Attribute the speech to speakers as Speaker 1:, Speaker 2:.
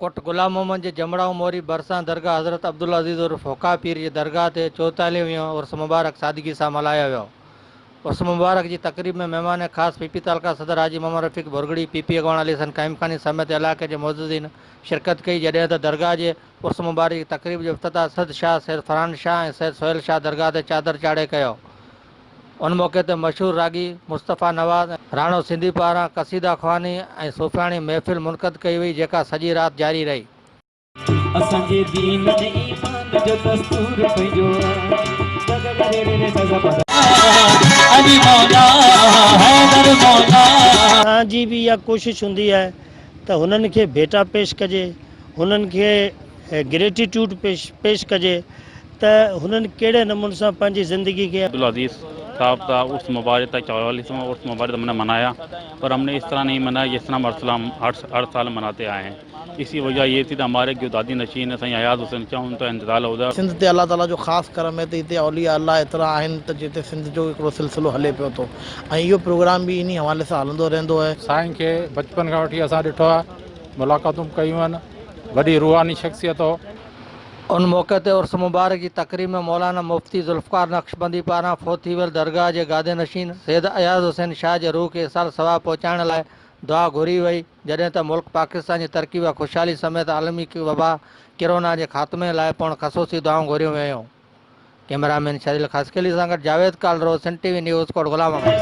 Speaker 1: ڪوٽ غلام محمد جي جمڙائو موري ڀرسان درگاهه حضرت عبدالعزيز عرف حقا پير جي درگاهه تي چوئيتاليهون عرس مبارڪ سادگي سان ملهايو ويو. عرس مبارڪ جي تقريب ۾ مهمان خاص پي پي تعلقه صدر حاجي محمد رفيق ڀرڳڙي، پي پي اڳواڻ علي حسن قائمخاني سميت علائقي جي معززين شرڪت ڪئي جڏهن ته درگاهه جي عرس مبارڪ جي تقريب جو افتتاح سيد شاهه سيد فرحان شاهه ۽ سيد سهيل شاهه درگاهه تي چادر چاڙهي ڪيو. ان موقعي تي مشهور راڳي مصطفيٰ نواز ۽ راڻو سنڌي پاران قصيده خواني ۽ صوفياڻي محفل منعقد ڪئي وئي جيڪا سڄي رات جاري رهي.
Speaker 2: اسان جي دين ۽ ايمان جو دستور پنهنجو آ. گ گ گ ري ري ري س س پ ڌ. علي مولا حيدر مولا.
Speaker 3: اسان جي به اها ڪوشش هوندي آهي ته هنن کي ڀيٽا پيش ڪجي، هنن کي گريٽيٽيوڊ پيش پيش ڪجي ته هنن ڪهڙي نموني سان پنهنجي زندگي کي.
Speaker 4: عبدالعزيز صاحب کا عرس مبارک تھا چوالیسواں عرس مبارک ہم نے منایا پر ہم نے اس طرح نہیں منایا جس طرح ہم ہر ہر سال مناتے آئے ہیں اسی وجہ یہ تھی ہمارے جو دادی نشین ہیں سائیں ایاز حسین شاہ ان کا انتقال ہو گیا.
Speaker 5: سنڌ تي الله تعاليٰ جو خاص ڪرم آهي ته هتي اولياء الله ايترا آهن ته جتي سنڌ جو هڪڙو سلسلو هلي پيو ٿو ۽ اهو پروگرام به انهي حوالي سان هلندو رهندو آهي.
Speaker 6: سائين کي بچپن کان وٺي اسان ڏٺو آهي ملاقاتون به ڪيون آهن وڏي روحاني شخصيت هو.
Speaker 1: ان موقعي تي عرس مبارڪ جي تقريب ۾ مولانا مفتي ذوالفقار نقشبندي پاران فوت ٿي ويل درگاهه جي گادي نشين سيد اياز حسين شاهه جي روح کي ايصال ثواب پهچائڻ لاء دعا گهري وئي جڏهن ته ملڪ پاڪستان جي ترقي و خوشحالي سميت عالمي وبا ڪرونا جي خاتمي لاء پڻ خصوصي دعائون گهريون ويون. ڪئميرا مين شريل خاصخيلي سان گڏ Javed Kalro, Sindh T V news, Kot Ghulam Muhammad.